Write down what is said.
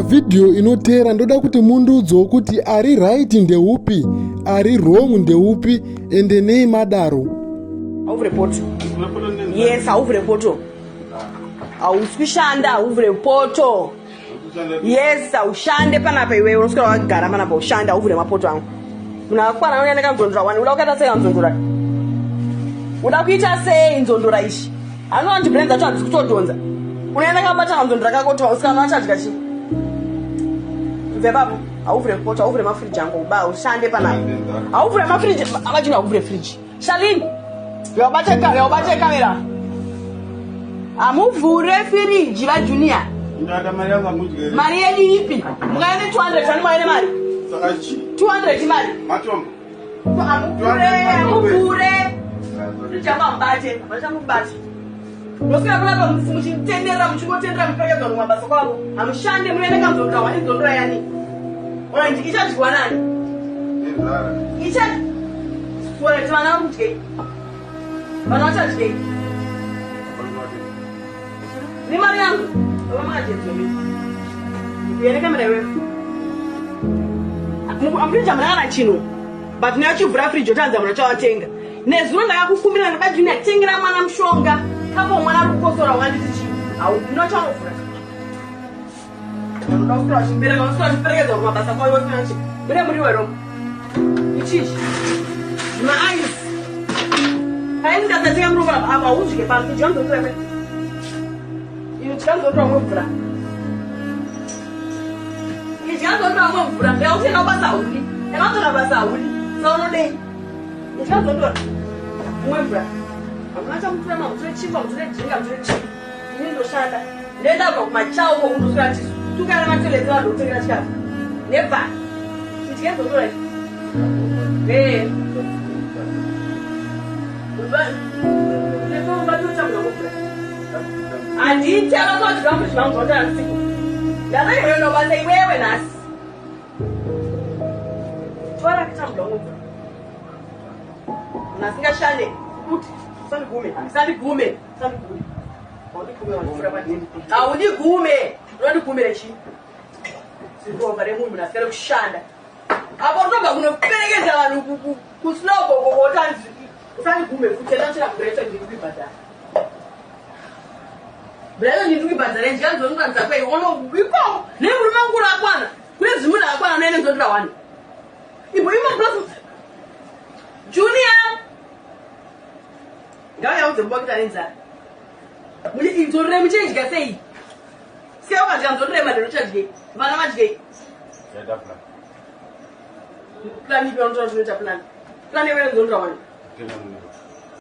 Pavhidhiyo inoteera ndoda kuti mundiudzewo kuti ari right ndeupi, ari wrong ndeupi, ende nei madaro. Hauvhure poto. Yes, hauvhure poto. Hausi kushanda, hauvhure poto. Yes, haushande panapa iwewe, unoswera wakagara panapa ushande, hauvhure mapoto angu. Munhu akakwana anouya nekanzondora wani, uda kuita sei kanzondora? Uda kuita sei nzondora ichi? Anoona kuti brain dzacho hadzisi kutodhonza. Unoenda kabata kanzondora kako kuti vasikana vachadya chii? Kubva ipapo, hauvhure poto, hauvhure mafridge angu, uba ushande panapa. Hauvhure mafridge, abachina hauvhure fridge. Shalini, yaubate yaubate kamera. Hamuvhure firiji vaJunior. Ndada mari yangu hamudye. Mari yenyu ipi? Mukaya ne 200 ani mwaine mari? Saka chi? 200 imari. Matombo. Hamuvhure, hamuvhure. Firiji yangu hamubate, hamubate. Ndosaka kurapa muchitenderera muchingotenderera muchiperekedzwa kumabasa kwavo. Hamushande munoenda kanzondora wani nzondora yani. Ona ichadyiwa nani? Icha Swera kuti vana vakudyei. Vana vachadyei. Nemari yangu. Baba makajedzwa mimi. Uyene kamera iwewe. Amfriji hamuna kana chinhu. But neachivhura fridge otanza muna chawatenga. Nezuro ndakakukumbira ndaba Junior tengera mwana mushonga. Kapo mwana ari kukosora wanditi chii? Hauna chaunovhura. Unoda kuswera uchibereka, unoswera uchiperekedza kumabasa kwayo usina chi. Mune muriwo here umu? Ichichi. Maaice. Kai ndikasatenga muriwo apa apa haudye pano. Idya nzondora imwe. Idya nzondora umwe mvura. Idya nzondora umwe mvura. Ndautenga kubasa haudi. Ndakatora basa haudi. Saka unodei? Ndichazondora mumwe mvura. Hamuna chamutura mamuture chingwa, muture drink, muture chii. Ini ndoshanda. Ndoenda kubva kumachauko kundoswera chisu. Tukana matoilet vanhu kutengera chikafu. Never. Chidye zondora ichi. Eh. Handiti akatoadya muzvivangu zvotara siku. Ndakaenda basa iwewe nhasi. Tora kitambura unobva. Munhu asingashande kuti usandigume, usandigume, usandigume. Haundigume wandifura pandini. Haundigume. Unondigumire chii? Zirovha remunhu munhu asikade kushanda. Apo unobva kunoperekedza vanhu kusnow wotanzi usandigume futi enda chera mvura ndiri kuibhadhara. Mvura ndiri kuibhadhara ndichanzondiratidza kwei ono ikoko nemurume wangu rakwana. Kune zvimunhu akwana unoenda nzondora wani. Imbo imbo plus Junior. Ngauya udze mubwa kuti ane nzara. Muli inzondore muchidya sei? Sei ukadya nzondore madero uchadyei? Vana vadyei? Yaita plan. Plan ipi vanotaura zvinoita plan? Plan yewe nzondora wani. Tena muriwo.